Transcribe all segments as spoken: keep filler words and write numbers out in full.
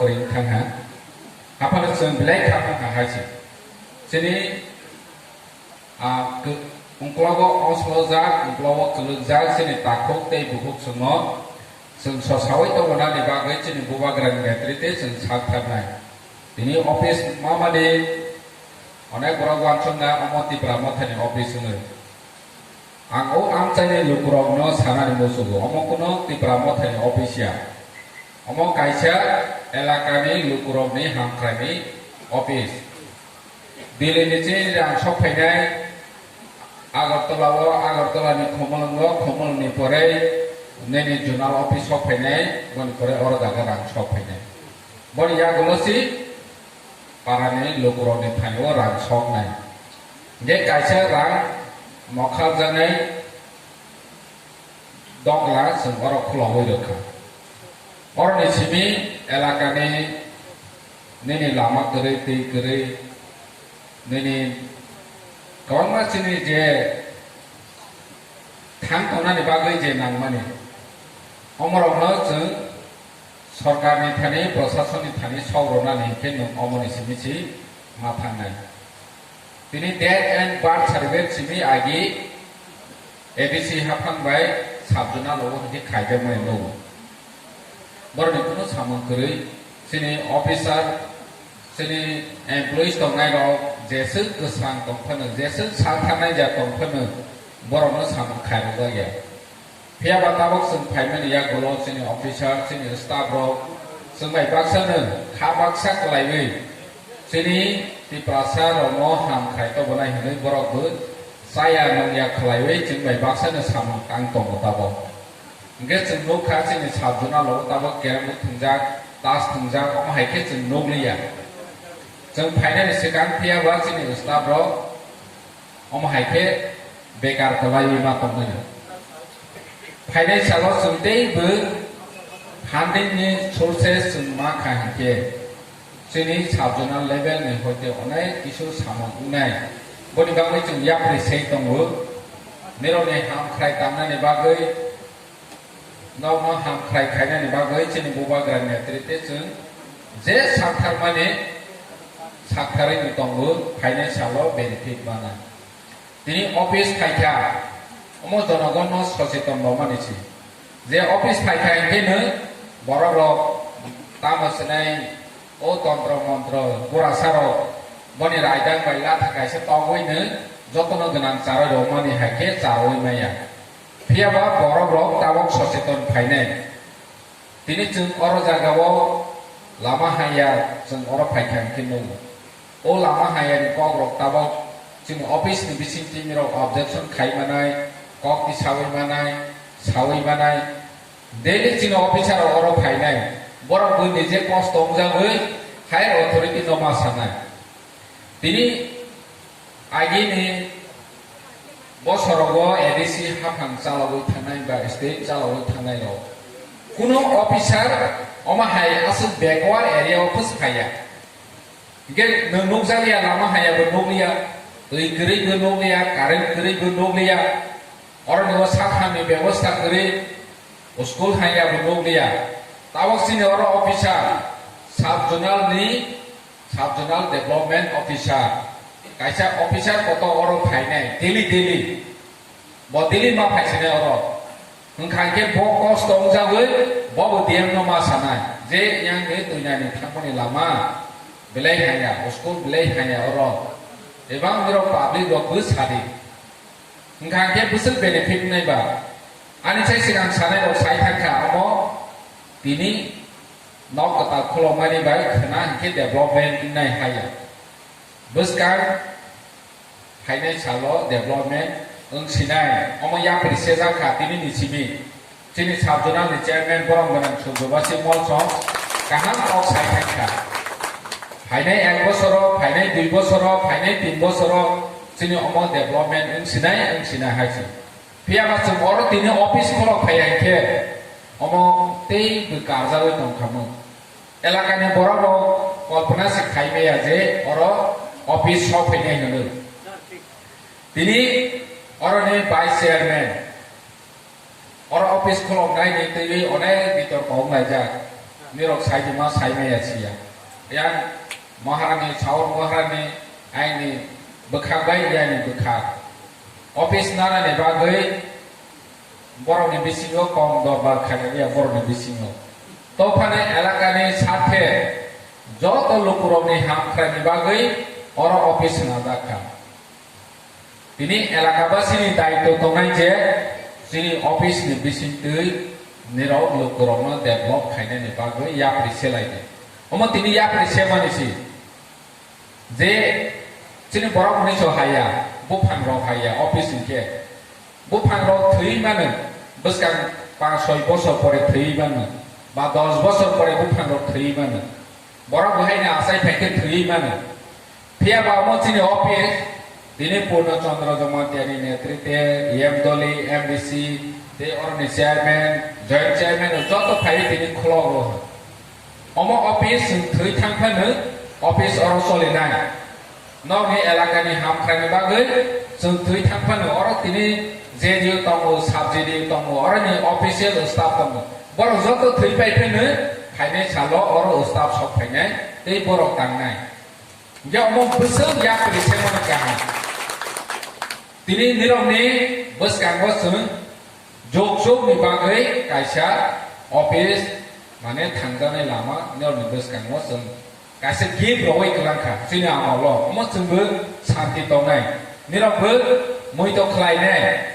Wng thang ha. Aphano chwng belai kha thang ha hai se. Chini, ah, kw-, ungklogo oslojak, ungklogo kwlwkjak chini takhuk tei bukhuk chwngno chwng sosaui tongna ni bagwi chini bubagrani netrite chwng sak thaknai. Tini office mamani onek borok uansukna omo Tipra Mothani office hwnwi. Ang o amchaini lukurokno sanani muchugo, omo kuno Tipra Mothani office ya. Omo kaisa elakani lukurokni hamkraini office. Delhi ni chini rang sok phainai Agartala o, Agartala ni Khumulwngo, Khumulwng ni pore nini zonal office sok phainai, boni pore oro jaga rang sok phainai. Boni yagulo si parani lukurokni thani o rang soknai. Hingke kaisa rang mokharjaknai dogla chwng oro khulogwi rwkha. Oroni simi elakani nini lama kwrwi, twi kwrwi, nini kwbangma chini je thang tongnani bagwi je nangmani, omorokno chwng sorkarni thani, prosasonni thani sok rwnani hinkhe nwng omoni simi si ma thangnai. Tini death and birth certificate simi agi A D C haphang bai sub zonal o hinkhe khaijakmani nogo. Borokni kunu samung kwrwi, chini officer, chini employees tongnai rok jeswk kwsang tong phano, jeswk sak tharnai ja tong phano, borokno samung khairokjakya. Phiya ba tabok chwng phaimani yagulo chini officer, chini staff rok chwng bai baksa no kha baksa kwlaiwi chini Tiprasa rokno ham khai tobonai hwnwi borok bo chaya nungya khwlaiwi chwng bai baksa no samung tang tongo tabok. Hingke chwng nukha chini sub zonal o tabok kerem thwngjak, tas thwngjak, omo hai khe chwng nukliya. Chwng phainani swkang phiya ba chini staff rok omo hai khe bekar kwlaiwi ma tongmani. Phainai salo chwng teibo funding ni sources chwng ma kha hinkhe chini sub zonal level ni hoite onek kisu samung wngnai. Boni bagwi chwng yapri sei tongo. Nirokni ham khrai tangnani bagwi, nokno ham khrai khainani bagwi chini bubagrani netrite chwng je saktharmani saktharwi tongo, phainai salo benefit mana. Tini office phaikha, omo jonogonno socheton lomani se. Je office phaikha hinkhe no borok rok tamo sinai o tontro montro gurasa rok boni raidang bai latha kaisa togwi no jotono gwnang charwi rwmani hai khe charwi maya. Phiya ba borok rok tabok socheton phainai. Tini chwng oro jagao lama haya chwng oro phaikha hinkhe nukgo. O lama hayani kokrok tabok chini office ni bisingtwi nirok objection khai manai, kok tisawi manai, sawi manai. Daily chini officer rok oro phainai, borok bo nije kosto wngjagwi higher authority no ma sanai. Tini agini bosorogo A D C haphang chalogwi thangnai ba state chalogwi thangnai rok. Kuno officer omo hai aswk backward area o phwsphaiya. Hingke nwng nukjakya lama haya bo nukliya, twi kwrwi bo nukliya, current kwrwi bo nukliya. Oroni o sak hamni bebosta kwrwi, school hanya bo nukliya. Tabok chini oro officer, sub zonal ni, sub zonal development officer. Kaisa officer koto oro phainai, daily daily. Bo daily ma phaisinai oro. Hwnkha khe bo kosto wngjagwi, bo bo D M no ma sanai. Je yang ni twinani thangmani lama, belai hanya, school belai hanya oro. Ebang nirok public rok bw sadi. Hwnkha khe bwswk benefit wngnai ba? Ani sai swkang sanai rok sai thang kha, omo tini nok kwtal khulokmani bai khwna hinkhe development wngnai haya. Bwskang phainai salo development wng sinai, omo yapri sejak kha tini ni simi. Chini sub zonal ni chairman borom gwnang Surjobasi Molsom kaham kok sai thang kha. Phainai ek bosoro, phainai dui bosoro, phainai tin bosoro chini omo development wng sinai, wng sinai hai se. Phiya ba chwng oro tini office khulok phai hai khe omo tei bw karjagwi tong kha mung. Elakani borok rok kolpona se khai maya je oro office sok phainai hwnwi. Tini oroni vice chairman, oro office khuloknai ni twiwi onek bitorko wnglaijak. Nirok saidima saimaya siya. Yang Maharani, Saur Maharani, aini bwkhak bai yani bwkhak. Office nanani bagwi borokni bisingo kom dorbar khainaliya borokni bisingo. Tophani elakani sathe joto lukurokni hamkraini bagwi oro office swnajak kha. Tini elakabasini daitw tongnai je chini office ni bisingtwi nirok lukurokno develop khainani bagwi yapri selaidi. Omo tini yapri semani si je chini borok hwnwi so haya, buphang rok haya office hinkhe. Buphang rok thwi mano, bwskang panch soi bosor pore thwi mano, ba dos bosor pore buphang rok thwi mano. Borok bo haino achai phai khe thwi mano. Phiya ba omo chini office, tini Purno Chandra Jamatia ni netritwe, E M Doli, M D C, tei oroni chairman, joint chairman rok joto phai tini khwlogo. Omo office chwng thwi thang phano office oro cholinai. Nokni elakani hamkraini bagwi chwng thwi thang phano oro tini J D O tongo, sub J D O tongo, oroni official staff tongo. Borok joto thwi pai phano phainai salo oro staff sok phainai tei borok tangnai. Hingke omo bwswk yapri semani kaham. Tini nirokni bwskango chwng jokjokni bagwi kaisa office, mane thangjaknai lama nirokni bwskango chwng kaisa gift rogwi kwlangkha chini amalo. Omo chwngbo santi tongnai. Nirokbo muito khlainai.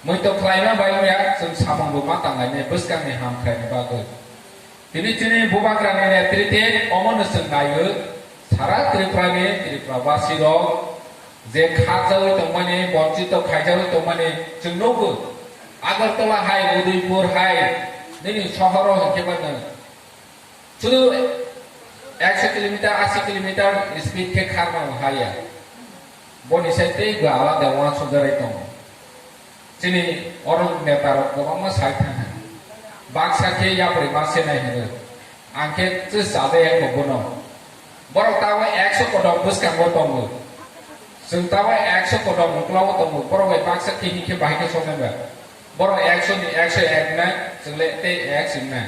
Muito khlaima bai wngya chwng samungbo ma tanglainai bwskangni hamkraini bagwi. Tini chini bubagrani netritwe omono chwng naiwi sara Tripurani Tripurabasirok je khakjawi tongmani, bonchito khaijagwi tongmani chwng nukgo. Agartala hai, Udaipur hai, nini sohoro hinkhe bano sudu ekso kilometer, asi kilometer speed khe kharma haya. Boni sai tei bo alada uansukjarai tongo. Chini oro netarok kwbangma sai thangha. Baksa khe yapri ma senai hino. Ang khe chwsa de eko bono. Borok tabok ekso kodom bwskango tongo. Chwng tabok ekso kodom uklogo tongo. Borok bai baksa khe hinkhe bahai khe soknai ba. Borok ekso ni ekso ek na, chwng le tei ek sing na.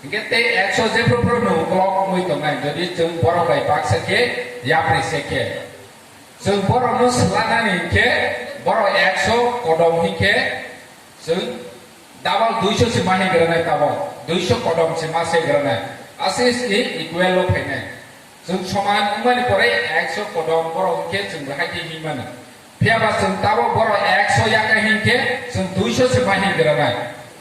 Hinkhe tei ekso jephru phru no uklok wngwi tongnai. Jodi chwng borok bai baksa khe yapri se khe. Chwng borokno swlanani hinkhe borok ekso kodom hinkhe chwng double duiso se ma hingranai tabok, duiso kodom se ma se granai. Aswk se equal o phainai. Chwng soman wngmani pore ekso kodom borok hinkhe chwng bahai khe himano. Phiya ba chwng tabok borok ekso yaka hinkhe chwng duiso se ma hingranai.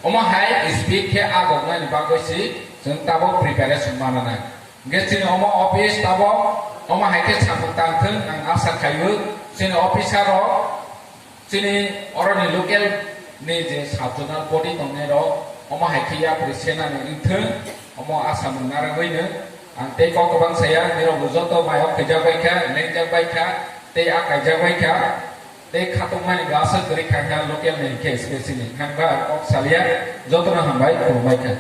Omo hai speed khe agoknani bagwi se chwng tabok preparation mananai. Hingke chini omo office tabok, omo hai khe samung tang thung, ang asa khaio, chini officer rok, chini oroni local ni je sub zonal body tongnai rok, omo hai khe yapri senani wngthung, omo asa mung narwgwi no, ang tei kok kwbang saya, nirok bo joto mayok khaijak bai kha, lengjak bai kha, tei a kaijak bai kha, tei khatungmani bo aswk kwrwi kha kha local ni hinkhe specially, hwnba kok salia, jotono hambai, khulumbai kha.